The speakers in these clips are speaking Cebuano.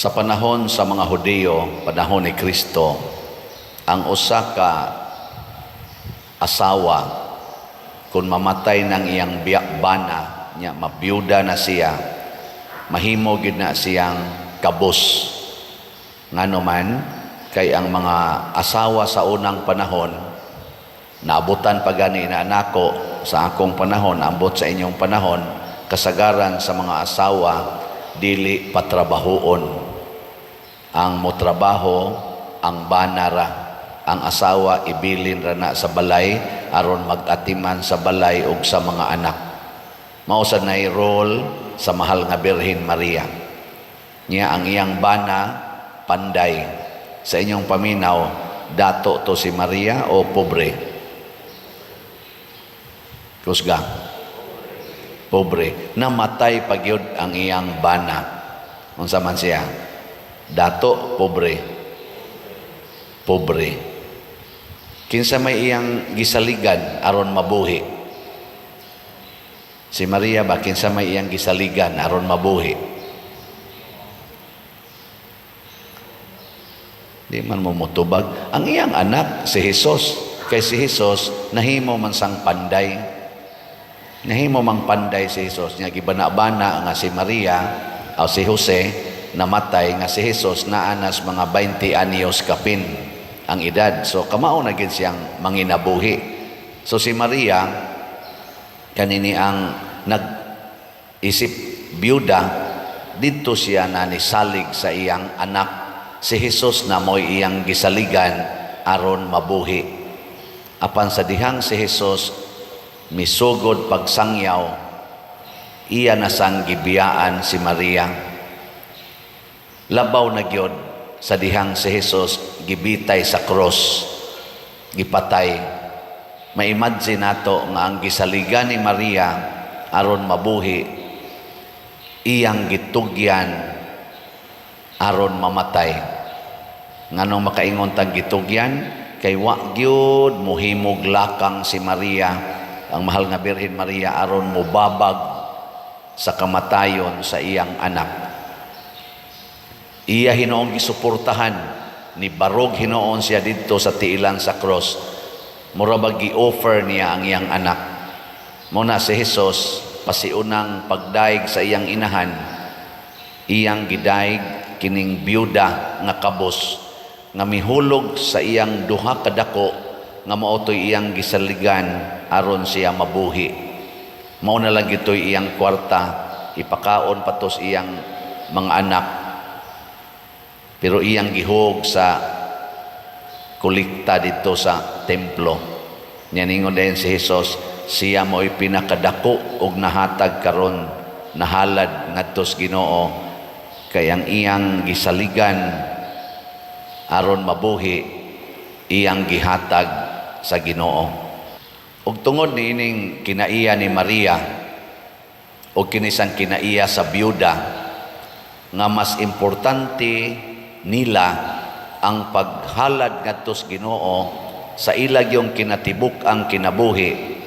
Sa panahon sa mga Hudiyo, panahon ni Kristo, ang usa ka asawa kung mamatay ng iyang bana nya, mabiyuda na siya, mahimo gyud na siyang kabos. Ngano man kay ang mga asawa sa unang panahon, naabutan pa gani na nako sa akong panahon, ambot sa inyong panahon, kasagaran sa mga asawa dili patrabahoon. Ang motrabaho ang bana ra. Ang asawa ibilin ra na sa balay aron mag-atiman sa balay ug sa mga anak. Mao sad nay role sa mahal nga Birhen Maria. Nya ang iyang bana panday. Sa inyong paminaw, dato to si Maria o pobre? Kusga. Pobre. Namatay pa gyud ang iyang bana. Unsa man siya? Dato, pobre? Pobre. Kinsa may iyang gisaligan aron mabuhi? Si Maria ba, kinsa may iyang gisaligan aron mabuhi? Di man mo mutubag. Ang iyang anak, si Jesus. Kay si Jesus, nahimo man sang panday. Nahimo mang panday si Jesus. Nya gibana-bana nga si Maria o si Jose namatay nga si Jesus naa nas mga 20 anyos kapin ang edad. So kamao na gid siyang manginabuhi. So si Maria kanini ang nag-isip byuda, didto siya na nisalig sa iyang anak. Si Jesus na mo'y iyang gisaligan aron mabuhi. Apan sa dihang si Jesus misugod pagsangyaw, iya na sang gibiyaan si Maria. Labaw na gyud sa dihang si Jesus gibitay sa cross, gipatay. Ma-imagine nato nga ang gisaligan ni Maria aron mabuhi, iyang gitugyan aron mamatay. Nganong makaingon tang gitugyan? Kay wa gyud mohimog lakang si Maria, ang mahal nga Birhen Maria, aron mobabag sa kamatayon sa iyang anak. Iya hinuong gisuportahan, ni barog hinuon siya didto sa tiilan sa cross. Mura ba gi-offer niya ang iyang anak. Mao na si Jesus pasiunang pagdaig sa iyang inahan, iyang gidaig kining byuda nga kabos nga mihulog sa iyang duha ka dako nga mao to'y iyang gisaligan aron siya mabuhi. Mao na lang gito'y iyang kwarta, ipakaon pa to sa iyang mga anak. Pero iyang gihog sa kolekta didto sa templo. Nya ningon din si Jesus, siya mo'y pinakadako og nahatag karon, nahalad ngadto sa Ginoo, kay ang iyang gisaligan aron mabuhi, iyang gihatag sa Ginoo. Ug tungod niining kinaiya ni Maria o kinisang kinaiya sa byuda nga mas importante nila ang paghalad ngadto sa Ginoo sa ila yung kinatibuk ang kinabuhi,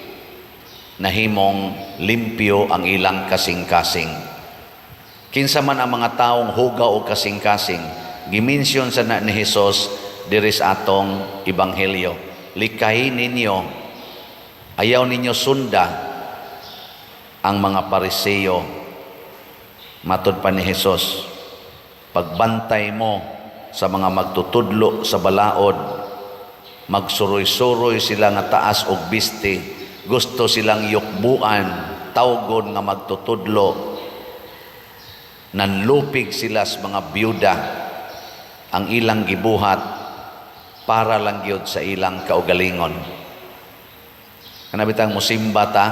nahimong limpyo ang ilang kasing-kasing. Kinsa man ang mga taong hugaw o kasing-kasing, gimension sa na ni Jesus diri sa atong ebanghelyo. Likayin ninyo, ayaw ninyo sunda ang mga Pariseo. Matod pa ni Jesus, pagbantay mo sa mga magtutudlo sa balaod, magsuroy-suroy sila nga taas og bisti, gusto silang yukbuan, tawgon nga magtutudlo, nanlupig sila sa mga byuda, ang ilang gibuhat para lang gyud sa ilang kaugalingon. Kana bitang musimba ta,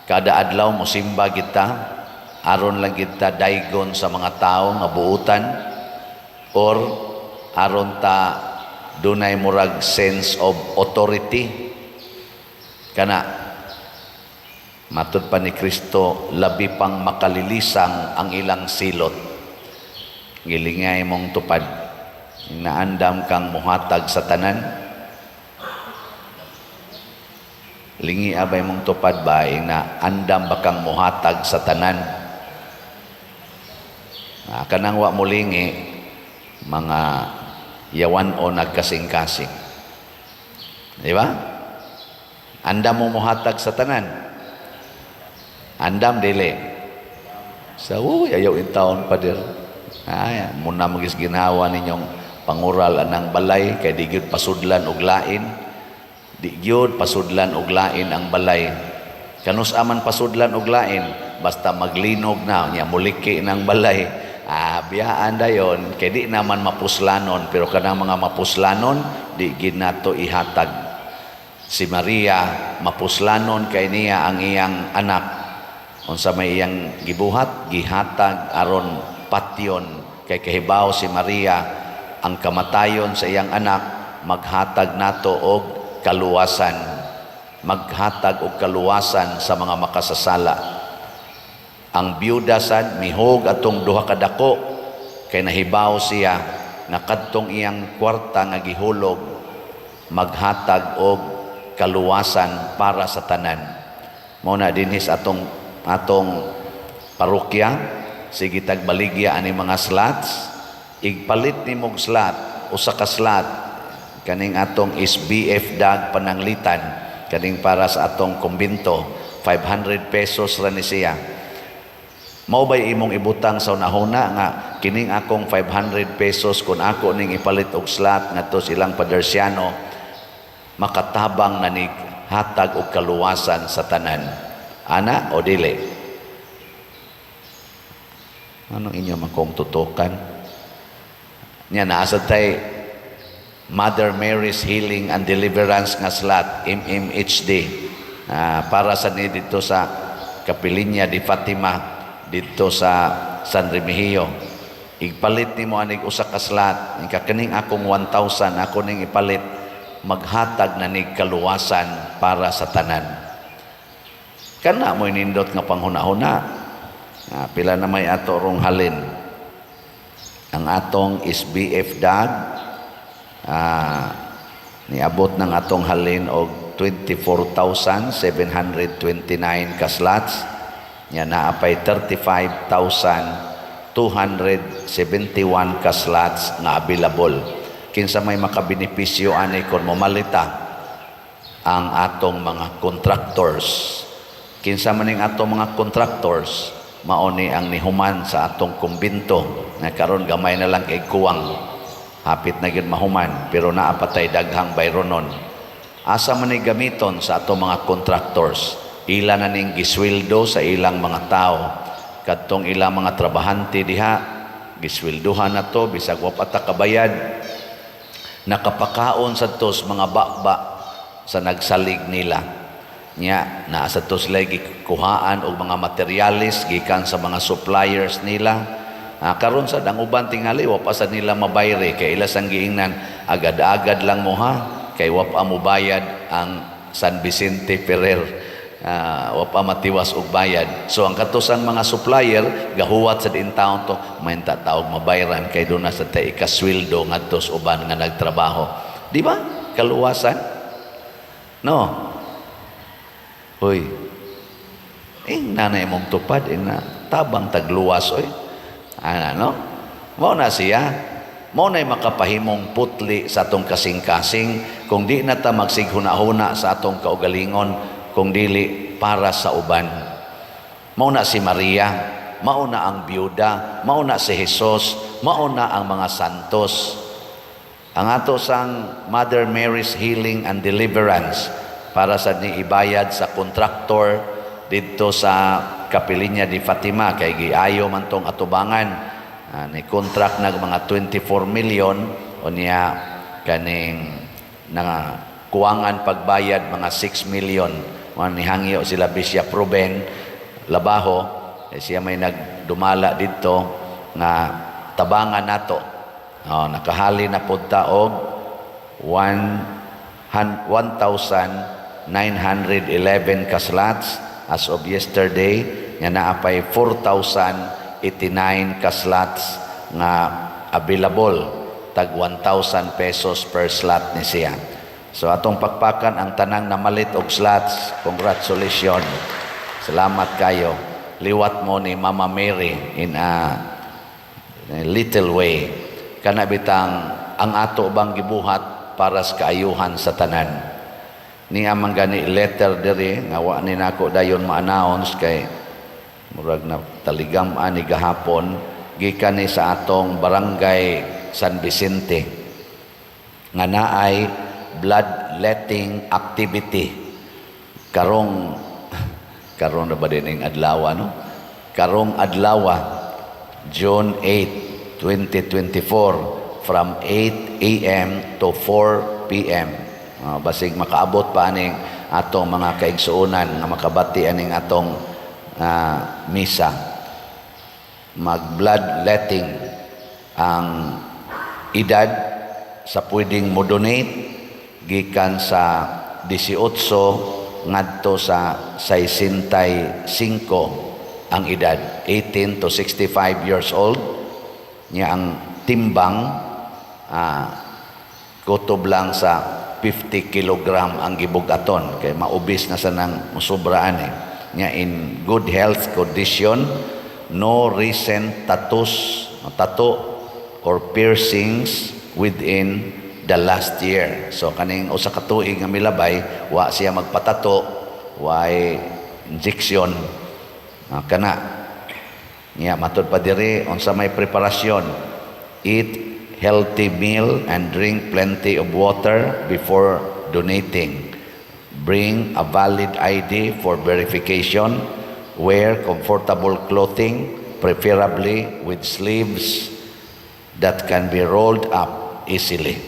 kada adlaw musimba kita, aron lang kita daygon sa mga tao nga buutan or aron ta dunay murag sense of authority? Kana matud pa ni Kristo, labi pang makalilisang ang ilang silot. Gilingay mong tupad, naandam kang muhatag sa tanan. Lingi abay mong tupad ba, na andam ba kang muhatag sa tanan? Ah, kanang wa mulingi, mga yawan o nagkasing-kasing. Di ba? Andam mo muhatag sa tanan. Andam dili. Sa uy, ayaw intawon, pader. Ay, muna magis ginawa ninyong pangural anang balay kay di gyud pasudlan og lain. Di gyud pasudlan og lain ang balay. Kanus aman pasudlan og lain, basta maglinog na nya muliki ng balay. Ah, biyaan dayon kay di naman mapuslanon, pero kanang mga mapuslanon di gid nato ihatag. Si Maria, mapuslanon kay niya ang iyang anak. Unsa may iyang gibuhat? Gihatag aron patyon, kay kahibaw si Maria ang kamatayon sa iyang anak maghatag nato og kaluwasan, maghatag og kaluwasan sa mga makasasala. Ang byuda sad mihog atong duha ka dako kay nahibaw siya nga kadtong iyang kwarta nga gihulog maghatag og kaluwasan para sa tanan. Mao na dinhi sa atong parokya, sige tag baligya ani mga slots. Igpalit nimog slot, usa ka slot, kaning atong SBF dag Pananglitan, kaning para sa atong kumbinto, 500 pesos ra ni siya. Mao bay imong ibutang sa unahuna nga kining akong 500 pesos, kung ako ning ipalit og slot ngadto silang Padersiano, makatabang na nig hatag og kaluwasan sa tanan? Ana o dili? Anong inyo man kong tutukan niya? Naa sad tay Mother Mary's Healing and Deliverance nga slot, MMHD. Ah, para sa ni dito sa Kapilinya di Fatima dito sa San Remigio. Igpalit nimo anig usa ka slot, ika kaning akong 1,000 ako ning ipalit, maghatag na nig kaluwasan para sa tanan. Kana mo nindot nga panghuna-huna. Ah, pila na may ato rong halin? Ang atong SBF dag, niabot ng atong halin og 24,729 ka slots nya naa pay 35,271 ka slots nga available. Kinsa may makabenepisyo ani kon momalita? Ang atong mga contractors. Kinsa man ning atong mga contractors? Mao ni ang nihuman sa atong kumbinto nga karon gamay na lang kay kuwang, hapit na gyud mahuman, pero naa pa tay daghang bayronon. Asa man ni gamiton sa atong mga contractors? Ila na ning gisweldo sa ilang mga tao. Kadtong ilang mga trabahante diha, gisweldohan na to bisag wa pa ta kabayad. Nakapakaon sa tos mga baba sa nagsalig nila. Nya naa sa to sila gikuhaan og mga materyales gikan sa mga suppliers nila. Ah, karon sad ang uban tingali wa pa sad nila mabayre kay ila sang giingnan, agad-agad lang mo ha, kay wa pa mobayad ang San Vicente Ferrer. Ah, wa pa matiwas og bayad. So ang katusang mga supplier gahuwat sa din taon to, mainta taog mabayran kay duna sa tay ikasweldo ngadto sa uban nga nagtrabaho. Di ba? Kaluwasan? No. Hoy. Ing nanay mong tupad, ing na tabang tagluwas oy. Ana no? Mao na siya. Mao na'y makapahimong putli sa atong kasing-kasing kung di na ta magsighuna-huna sa atong kaugalingon kung dili para sa uban. Mao na si Maria, mao na ang byuda, mao na si Jesus, mao na ang mga santos. Ang ato sang Mother Mary's Healing and Deliverance para sa ni ibayad sa kontraktor didto sa Kapilinya di Fatima kay giayo man tong atubangan. Ah, ni contract nag mga 24 million, unya kaning nga kuwangan pagbayad mga 6 million. Mga nihangyo sila Bishop Ruben Labaho, eh, siya may nagdumala didto nga tabangan nato. Oh, nakahali na pud ta og 1,911 ka slots as of yesterday, nga naa pay 4,089 ka slots nga available. Tag 1,000 pesos per slot ni siya. So atong pakpakan ang tanang namalit og slots. Congratulations. Salamat kayo. Liwat mo ni Mama Mary in a Little way kana bitang ang ato bang gibuhat para sa kaayuhan sa tanan. Niya man gani letter diri nga wa ni nako dayon ma-announce kay murag na taligam ani gahapon, gikan ni sa atong Barangay San Vicente nga naay bloodletting activity karong karon na ba din ning adlaw, no? Karong adlaw, June 8, 2024, from 8 a.m. to 4 p.m. Basig makaabot pa aning atong mga kaigsuonan nga makabati aning atong misa. Mag bloodletting. Ang edad sa pwedeng mo donate, gikan sa 18 ngadto sa 65 ang edad, 18 to 65 years old. Nya ang timbang, kutob lang sa 50 kilogram ang gibugaton kay maubis na sa nang musobraan eh. Nya in good health condition, no recent tattoos, tattoo or piercings within the last year. So kaning usa ka tuig nga milabay, wa siya magpatato, way injection. Kana nya matud pa diri, unsa may preparasyon: eat healthy meal and drink plenty of water before donating, bring a valid ID for verification, wear comfortable clothing, preferably with sleeves that can be rolled up easily.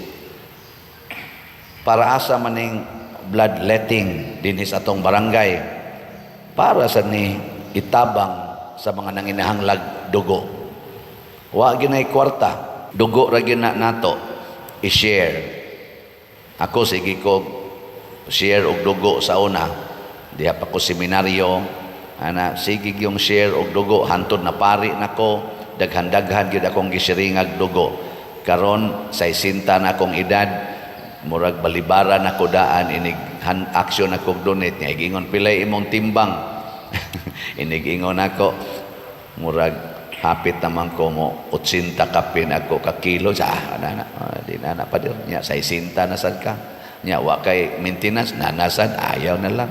Para asa maning bloodletting dinhi sa atong barangay? Para sa ni itabang sa mga nanginahanglag dugo. Wa ginay kwarta, dugo ra gyud na nato i-share. Ako, sige ko share og dugo sa una. Diha pa ko seminaryo, ana, sige yung share og dugo hantod na pari nako, daghan-daghan gyud akong gisharingag dugo. Karon sa 60 na akong edad, murag balibaran ako daan inig han action ako donate niya. Igingon, "Pilay imong timbang?" Inig-ingon ako, murag hapit naman ko mo 80 kapin ako ka kilo sa ana na, di na na pa niya, 60 na sad ka niya, wa kay maintenance na nasad, ayaw na lang.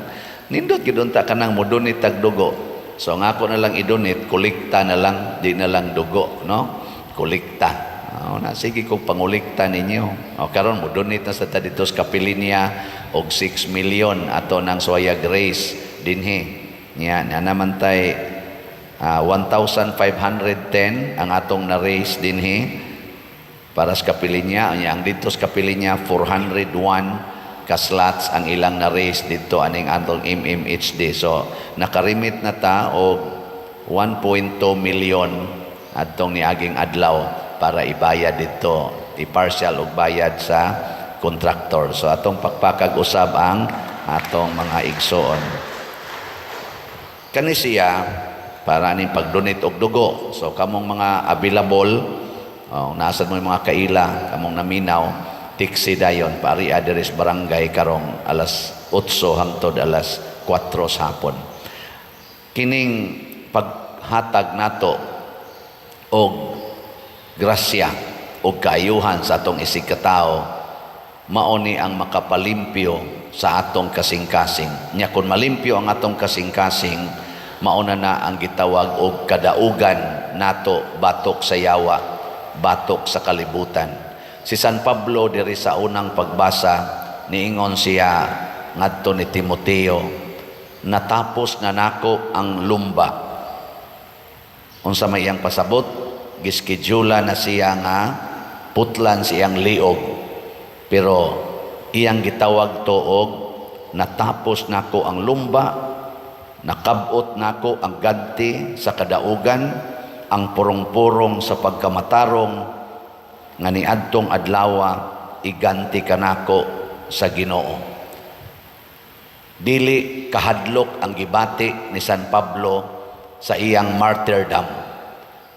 Nindot gyud unta kanang mo donate tag dugo. So ang ako na lang i-donate, kolekta na lang, di na lang dugo, no? Kolekta. Oh, na sige kog pangulikta ninyo. O karon mo donate na sa ta dito sa kapilinya og 6 million ato nang Swaya Grace dinhi. Nya na naman tay 1,510 ang atong na-raise dinhi para sa kapilinya. Nya ang dito sa kapilinya, 401 ka slots ang ilang na-raise dito aning atong MMHD. So nakarimit na ta og 1.2 million adtong niaging adlaw para ibayad dito, i-partial og bayad sa contractor. So atong pakpakag usab ang atong mga igsoon. Kani siya para ning pag-donate og dugo. So kamong mga available, oh, nasad mo yung mga kaila, kamong naminaw, tiksi dayon pari address barangay karong alas 8 hangtod alas 4 sa hapon. Kining paghatag nato og grasya o kaayuhan sa atong isig katao, mao ni ang makapalimpyo sa atong kasing-kasing. Nya kung malimpyo ang atong kasing-kasing, mao na na ang gitawag og kadaugan nato batok sa yawa, batok sa kalibutan. Si San Pablo diri sa unang pagbasa, niingon siya ngadto ni Timoteo, "Natapos na nako ang lumba." Unsa may iyang pasabot? Giskedyula na siya nga putlan siyang liog. Pero iyang gitawag to og "Natapos nako ang lumba, nakabot nako ang ganti sa kadaugan, ang purong-purong sa pagkamatarong nga niadtong adlawa iganti kanako sa Ginoo." Dili kahadlok ang gibati ni San Pablo sa iyang martyrdom,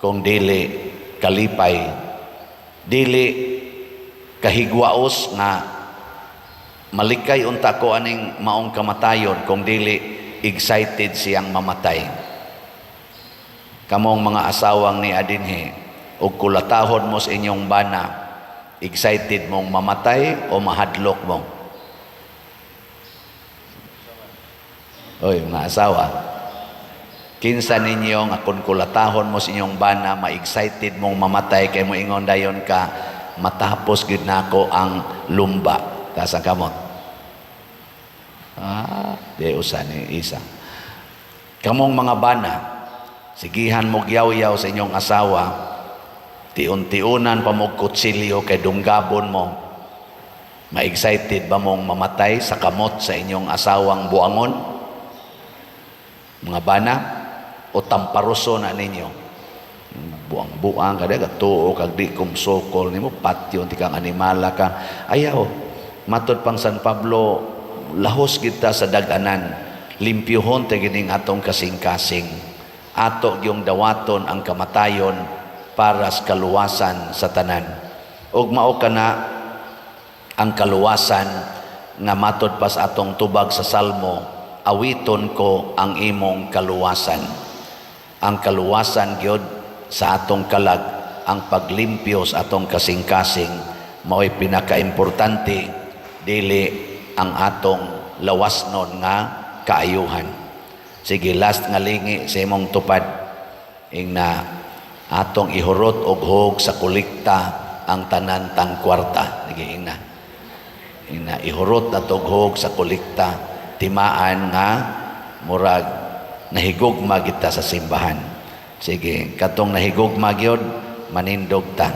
kung dili kalipay, dili kahigwaos nga malikay unta ko aning maong kamatayon, kung dili excited siyang mamatay. Kamong mga asawang ni adinhi, Ug kulatahon mo sa inyong bana, excited mong mamatay o mahadlok mo? Oy, mga asawa. Kinsa ninyo nga kung kulatahon mo sa inyong bana, ma-excited mong mamatay kay mo ingon dayon ka, "Matapos gid nako ang lumba"? Taas ang kamot. Ah, di usa ni isa. Kamong mga bana, sigihan mo yaw-yaw sa inyong asawa, tiun-tiunan pa mo kutsilyo kay dunggabon mo. Ma-excited ba mong mamatay sa kamot sa inyong asawang buangon? Mga bana, o tamparuso na ninyo? Buang-buang ka, ka tuo kag di kumsokol nimo, patyon ti kang animala ka. Ayaw, matod pang San Pablo, lahos kita sa dag-anan, limpyuhon ta gining atong kasing-kasing. Ato yung dawaton ang kamatayon para sa kaluwasan sa tanan. Ug mao kana ang kaluwasan nga matod pa sa atong tubag sa Salmo, "Awiton ko ang imong kaluwasan." Ang kaluwasan gyud sa atong kalag, ang paglimpyo sa atong kasing-kasing, mao'y pinakaimportante, dili ang atong lawasnon nga kaayuhan. Sige, last nga lingi sa imong tupad. Ingna, atong ihurot og hug sa kolekta ang tanan tang kwarta. Sige, ingna. Ingna, ihurot na og hug sa kolekta, timaan nga murag nahigugma kita sa simbahan. Sige, katong nahigugma gyud, manindog ta.